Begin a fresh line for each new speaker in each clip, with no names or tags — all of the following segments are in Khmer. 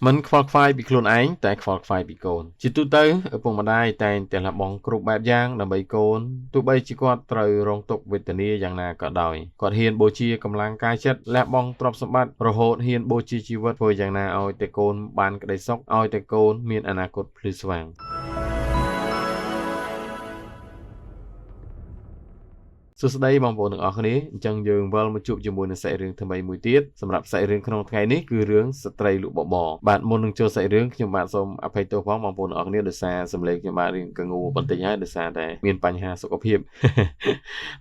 មិនខ្វល់ខ្វាយពីខ្លួនឯងតែខ្វល់ខ្វាយពីកូនជាទូទៅឪពុកម្ដាយតែងតែលះបង់គ្រប់បែបយ៉ាងដើម្បីកូនទោះបីជាគាត់ត្រូវរងទុក្ខវេទនាយ៉ាងណាក៏ដោយគាត់ហ៊ានបូជាកម្លាំងកាយចិត្តលះបង់ទ្រព្យសម្បត្តិរហូតហ៊ានបូជាជីវិតធ្វើយ៉ាងណាឲ្យតែកូនបានក្តីសុខឲ្យតែកូនមានអនាគតភ្លឺស្វាង សួស្តីបងប្អូនទាំងអស់គ្នាអញ្ចឹងយើងវិលមកជួបជាមួយនឹងសាច់រឿងថ្មីមួយទៀតសម្រាប់សាច់រឿងក្នុងថ្ងៃនេះគឺរឿងស្ត្រីលក់បបរបាទមុននឹងចូលសាច់រឿងខ្ញុំបាទសូមអភ័យទោសផងបងប្អូនទាំងអស់គ្នាដោយសារសំឡេងខ្ញុំបាទរៀងកងូបន្តិចហើយដោយសារតែមានបញ្ហាសុខភាព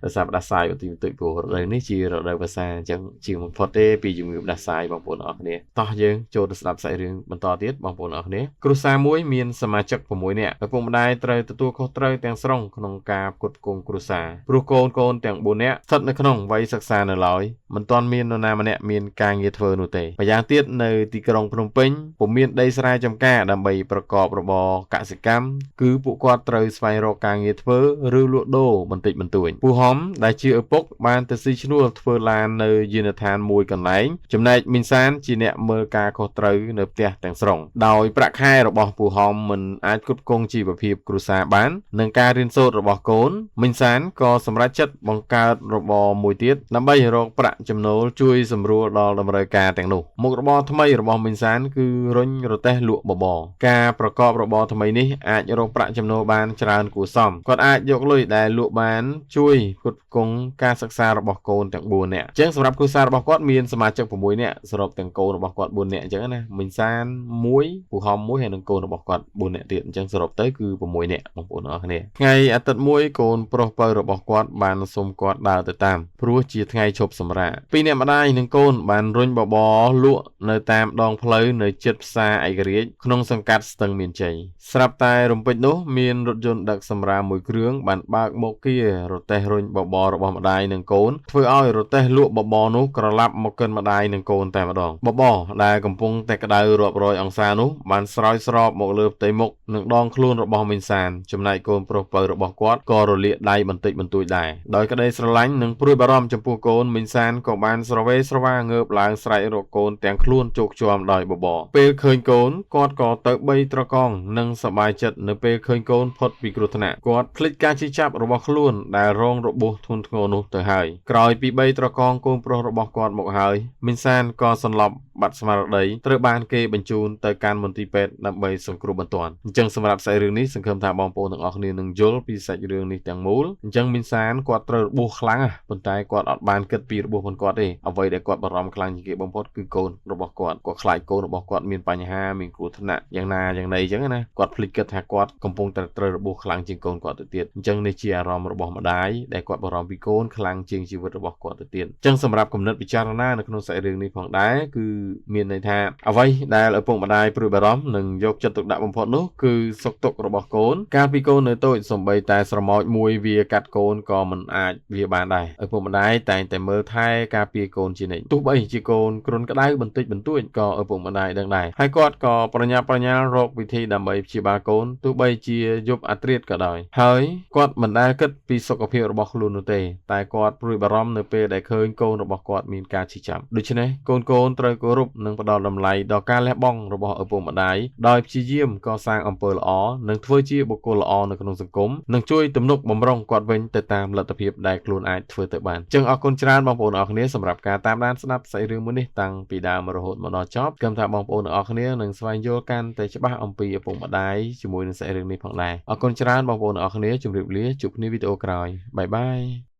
ដោយសារផ្ដាសាយបន្តិចបន្តួចព្រោះរដូវនេះជារដូវវស្សាអញ្ចឹងជាងបំផុតទេពីជំងឺផ្ដាសាយបងប្អូនទាំងអស់គ្នាតោះយើងចូលទៅស្ដាប់សាច់រឿងបន្តទៀតបងប្អូនទាំងអស់គ្នាគ្រួសារមួយមានសមាជិក6នាក់ឪពុកម្ដាយត្រូវទទួលខុសត្រូវទាំងស្រុងក្នុងការផ្គត់ផ្គង់គ្រួសារព្រោះកូនកូនទាំង4នាក់ស្ថិតនៅក្នុងវ័យសិក្សានៅឡើយមិនទាន់មាននរណាម្នាក់មានការងារធ្វើនោះទេម្យ៉ាងទៀតនៅទីក្រុងភ្នំពេញពុំមានដីស្រែចម្ការដើម្បីប្រកបរបរកសិកម្មគឺពួកគាត់ត្រូវស្វែងរកការងារធ្វើឬលក់ដូរបន្តិចបន្តួចពូហំដែលជាឪពុកបានទៅស៊ីឈ្នួលធ្វើឡាននៅយានដ្ឋានមួយកន្លែងចំណែកមីនសានជាអ្នកមើលការខុសត្រូវនៅផ្ទះទាំងស្រុងដោយប្រាក់ខែរបស់ពូហំមិនអាចគ្រប់គ្រងជីវភាពគ្រួសារបាននិងការរៀនសូត្ររបស់កូនមីនសានក៏សម្រេចចិត្តបង្កើតរបរមួយទៀតដើម្បីរកប្រាក់ចំណូលជួយសម្រួលដល់តម្រូវការទាំងនោះមុខរបរថ្មីរបស់មីនសានគឺរុញរទេះលក់បបរការប្រកបរបរថ្មីនេះអាចរកប្រាក់ចំណូលបានច្រើនគួរសមគាត់អាចយកលុយដែលលក់បានជួយផ្គត់ផ្គង់ការសិក្សារបស់កូនទាំង4នាក់អញ្ចឹងសម្រាប់គ្រួសាររបស់គាត់មានសមាជិក6នាក់សរុបទាំងកូនរបស់គាត់4នាក់អញ្ចឹងណាមីនសាន1ពូហំ1ហើយនិងកូនរបស់គាត់4នាក់ទៀតអញ្ចឹងសរុបទៅគឺ6នាក់បងប្អូនអរគ្នាថ្ងៃអាទិត្យមួយកូនប្រុសពៅរបស់គាត់បានសុំគាត់ដើរទៅតាមព្រោះជាថ្ងៃឈប់សម្រាកពីរអ្នកម្ដាយនិងកូនបានរុញបបរលក់នៅតាមដងផ្លូវនៅជិតផ្សារឯករាជ្យក្នុងសង្កាត់ស្ទឹងមានជ័យស្រាប់តែរំពេចនោះមានរថយន្តដឹកសម្រាមមួយគ្រឿងបានបើកមកគៀរទេះរុញបបររបស់ម្ដាយនិងកូនធ្វើឲ្យរទេះលក់បបរនោះក្រឡាប់មកកិនម្ដាយនិងកូនតែម្ដងបបរដែលកំពុងតែក្តៅរាប់រយអង្សានោះបានស្រោចស្រពមកលើផ្ទៃមុខនិងដងខ្លួនរបស់មីនសានចំណែកកូនប្រុសពៅរបស់គាត់ក៏រលាកដៃបន្តិចបន្តួចដែរដោយក្តីស្រឡាញ់និងព្រួយបារម្ភចំពោះកូនមីនសានក៏បានស្រវេស្រវាងើបឡើងស្រែករកកូនទាំងខ្លួនជោគជាំដោយបបរពេលឃើញកូនគាត់ក៏ទៅបីត្រកងនិងសប្បាយចិត្តនៅពេលឃើញកូនផុតពីគ្រោះថ្នាក់គាត់ភ្លេចការជិះចាប់របស់ខ្លួនដែលរងរបួសធ្ងន់ធ្ងរនោះទៅហើយក្រោយពីបីត្រកងកូនប្រុសរបស់គាត់មកហើយមីនសានក៏សន្លប់បាត់ស្មារតីត្រូវបានគេបញ្ជូនទៅកាន់មន្ទីរពេទ្យដើម្បីសង្គ្រោះបន្ទាន់អញ្ចឹងសម្រាប់សាច់រឿងនេះសង្ឃឹមថាបងប្អូនទាំងអស់គ្នានឹងយល់ពីសាច់រឿងនេះទាំងមូលអញ្ចឹងមីនសានគាត់ត្រូវរបួសខ្លាំងណាស់ប៉ុន្តែគាត់អត់បានគិតពីរបួសរបស់គាត់ទេអ្វីដែលគាត់បារម្ភខ្លាំងជាងគេបំផុតគឺកូនរបស់គាត់គាត់ខ្លាចកូនរបស់គាត់មានបញ្ហាមានគ្រោះថ្នាក់យ៉ាងណាយ៉ាងណីអញ្ចឹងណាគាត់ភ្លេចគិតថាគាត់កំពុងតែត្រូវរបួសខ្លាំងជាងកូនគាត់ទៅទៀតអញ្ចឹងនេះជាអារម្មណ៍របស់ម្ដាយដែលគាត់បារម្ភពីកូនខ្លាំងជាងជីវិតរបស់គាត់ទៅទៀតអញ្ចឹងសម្រាប់គំនិតពិចារណានៅក្នុងសាច់រឿងនេះផងដែរគឺមានន័យថាអ្វីដែលឪពុកម្ដាយព្រួយបារម្ភនិងយកចិត្តទុកដាក់បំផុតនោះគឺសុខទុក្ខរបស់កូនកាលពីកូននៅតូចសូម្បីតែស្រមោចមួយវាកាត់កូនក៏មិនអាចវាបានដែរឪពុកម្ដាយតែងតែមើលថែការពារកូនជានិច្ចទោះបីជាកូនគ្រុនក្តៅបន្តិចបន្តួចក៏ឪពុកម្ដាយដឹងដែរហើយគាត់ក៏ប្រញាប់ប្រញាល់រកវិធីដើម្បីព្យាបាលកូនទោះបីជាយប់អាត្រៀតក៏ដោយហើយគាត់មិនដែលគិតពីសុខភាពរបស់ខ្លួននោះទេតែគាត់ព្រួយបារម្ភនៅពេលដែលឃើញកូនរបស់គាត់មានការឈឺចាប់ដូច្នេះកូនៗត្រូវគោរពនិងផ្ដល់តម្លៃដល់ការលះបង់របស់ឪពុកម្ដាយដោយព្យាយាមកសាងអំពើល្អនិងធ្វើជាបុគ្គលល្អនៅក្នុងសង្គមនិងជួយទំនុកបំរុងគាត់វិញទៅតាមលទ្ធភាពដែលខ្លួនអាចធ្វើទៅបានចឹងអរគុណច្រើនបងប្អូនអរគ្នាសម្រាប់ការតាមដានស្ដាប់សាច់រឿងមួយនេះតាំងពីដើមរហូតមកដល់ចប់គំថាបងប្អូនអរគ្នានឹងស្វែងយល់កាន់តែច្បាស់អំពីឪពុកម្ដាយជាមួយនឹងសាច់រឿងនេះផងដែរអរគុណច្រើនបងប្អូនអរគ្នាជម្រាបលាជួបគ្នាវីដេអូក្រោយបាយបាយ។